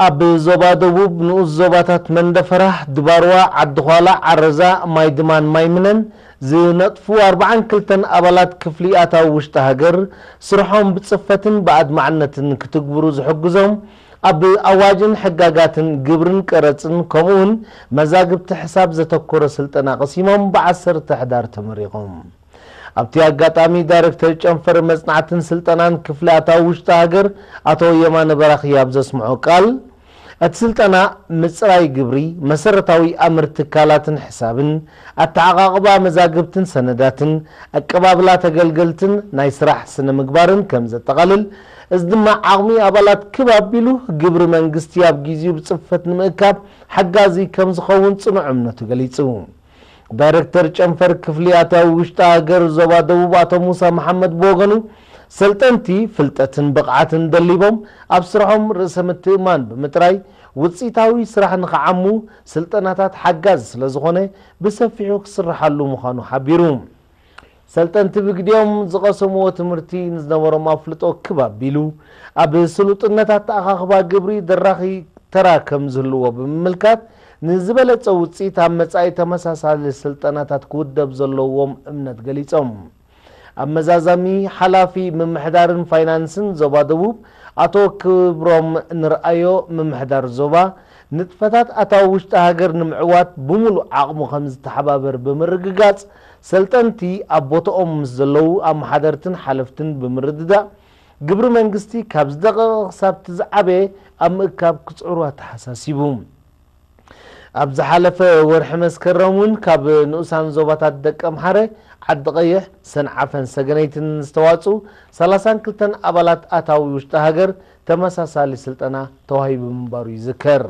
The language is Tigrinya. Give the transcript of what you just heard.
ኣብ ዞባ ደቡብ ንኡስ ዞባታት መንደፈራ፣ ድባርዋ፣ ዓዲ ዃላ፣ ዓረዛ፣ ማይ ድማን ማይ ምነን ዝነጥፉ ኣርባዓን ክልተን ኣባላት ክፍሊ ኣታዊ ውሽጢ ሃገር ስርሖም ብጽፈትን ብኣድማዕነትን ክትግብሩ ዝሕግዞም ኣብ ኣዋጅን ሕጋጋትን ግብርን ቀረጽን ከምኡውን መዛግብቲ ሕሳብ ዘተኮረ ስልጠና ቀሲሞም ብዓሰርተ ሕዳር ተመሪቖም። ኣብቲ ኣጋጣሚ ዳይሬክተር ጨንፈር መጽናዕትን ስልጠናን ክፍሊ ኣታዊ ውሽጢ ሃገር ኣቶ የማነ በራኺ ኣብ ዘስምዖ ቃል፣ እቲ ስልጠና ምጽራይ ግብሪ፣ መሰረታዊ ኣምር ትካላትን ሕሳብን፣ ኣተዓቓቕባ መዛግብትን ሰነዳትን፣ ኣቀባብላ ተገልገልትን ናይ ስራሕ ስነ ምግባርን ከም ዘጠቓልል፣ እዚ ድማ ዓቕሚ ኣባላት ክብ ኣቢሉ ግብሪ መንግስቲ ኣብ ጊዜኡ ብጽፈት ንምእካብ ሓጋዚ ከም ዝኸውን ጽኑዕ እምነቱ ገሊጹ። ዳይሬክተር ጨንፈር ክፍሊ ኣታዊ ውሽጢ ሃገር ዞባ ደቡብ ኣቶ ሙሳ መሓመድ ብወገኑ፣ ሰልጠንቲ ፍልጠትን ብቕዓትን ደሊቦም ኣብ ስርሖም ርእሰ ምትእማን ብምጥራይ ውፅኢታዊ ስራሕ ንኽዓሙ ስልጠናታት ሓጋዚ ስለ ዝኾነ ብሰፊሑ ክስርሓሉ ምዃኑ ሓቢሩ። ሰልጠንቲ ብግዲኦም ዝቐሰምዎ ትምህርቲ ንዝነበሮም ኣፍልጦ ክብ ኣቢሉ ኣብ ስሉጥነት ኣተኣኻኽባ ግብሪ ደራኺ ተራ ከም ዝህልዎ ብምምልካት፣ ንዝበለጸ ውፅኢት ኣብ መጻኢ ተመሳሳሊ ስልጠናታት ክውደብ ዘለዎም እምነት ገሊጾም። ኣመዛዛሚ ሓላፊ ምምሕዳርን ፋይናንስን ዞባ ደቡብ ኣቶ ክብሮም ንርኣዮ፣ ምምሕዳር ዞባ ንጥፈታት ኣታዊ ውሽጢ ሃገር ንምዕዋት ብምሉእ ዓቕሙ ከም ዝተሓባበር ብምርግጋጽ፣ ሰልጠንቲ ኣብ ቦታኦም ምስ ዘለዉ ኣመሓደርትን ሓለፍትን ብምርድዳእ፣ ግብሪ መንግስቲ ካብ ዝደቐቐ ክሳብ እቲ ዝዓበየ ኣብ ምእካብ ክጽዕሩ ኣተሓሳሲቡ። ኣብ ዝሓለፈ ወርሒ መስከረም እውን ካብ ንኡሳን ዞባታት ደቀምሓረ፣ ዓዲ ቀይሕ፣ ሰንዓፈን ሰገነይትን ዝተዋፅኡ ሰላሳን ክልተን ኣባላት ኣታዊ ውሽጢ ሃገር ተመሳሳሊ ስልጠና ተዋሂቡ ምንባሩ ይዝከር።